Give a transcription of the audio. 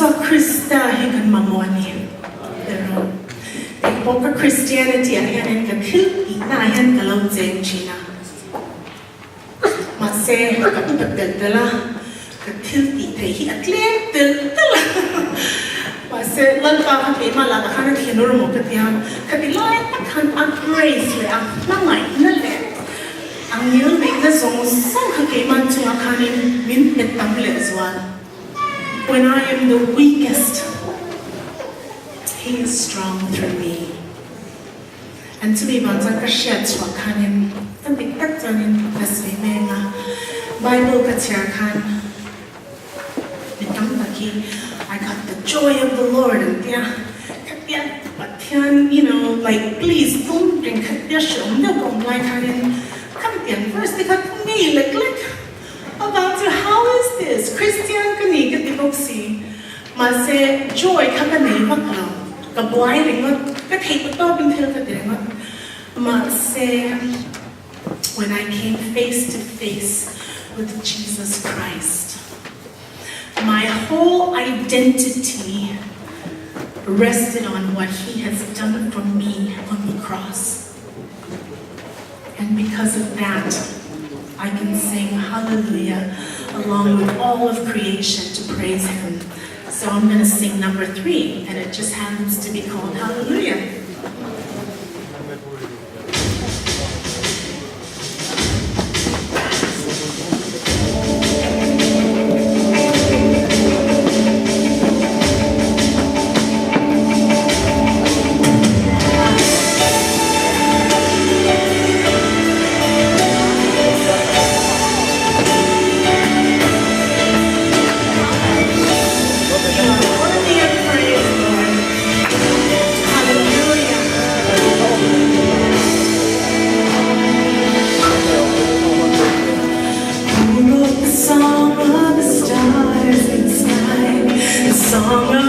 Isua Krista hi kan mamawh a ni. Ero, Eng pawh ka Christianity ah hianin ka thil tihna ah hian ka lo cheng thin a. Mahse, ka upat telh telh a, ka thil tih theih hi a tlem telh telh a. Mahse, Lalpa kha keimah lakah khan a thinur maw ka ti a, khati lai tak khan a grace leh a hmangaihna leh a ngilneihna zawng zawng kha keimah chungah khanin min pe tam lehzual. When I am the weakest, He is strong through me. An chumi vang chuan ka hriat chhuah khanin ka dik tak chuanin ka sawi mek a, Bible ka chhiar khan mi tam tak hi I got the joy of the Lord an tia, khatia Pathian you know like please tum reng khatia hreawm deuh ka awm lai khanin kham tiang verse te kha ka ngei lek lek avang chu how is this Christian ka ni ka ti bawk si. Mahse, joy kha ka nei vak lo. Ka buai ringawt, ka theih ta tawpin thil ka ti ringawt. Mahse, when I came face to face with Jesus Christ, my whole identity rested on what He has done for me on the cross. And because of that, I can sing hallelujah along with all of creation to praise Him. So I'm going to sing number 3, and it just happens to be called Hallelujah. You are worthy of praise, Lord. Hallelujah. Who wrote the song of the stars in the sky? The song of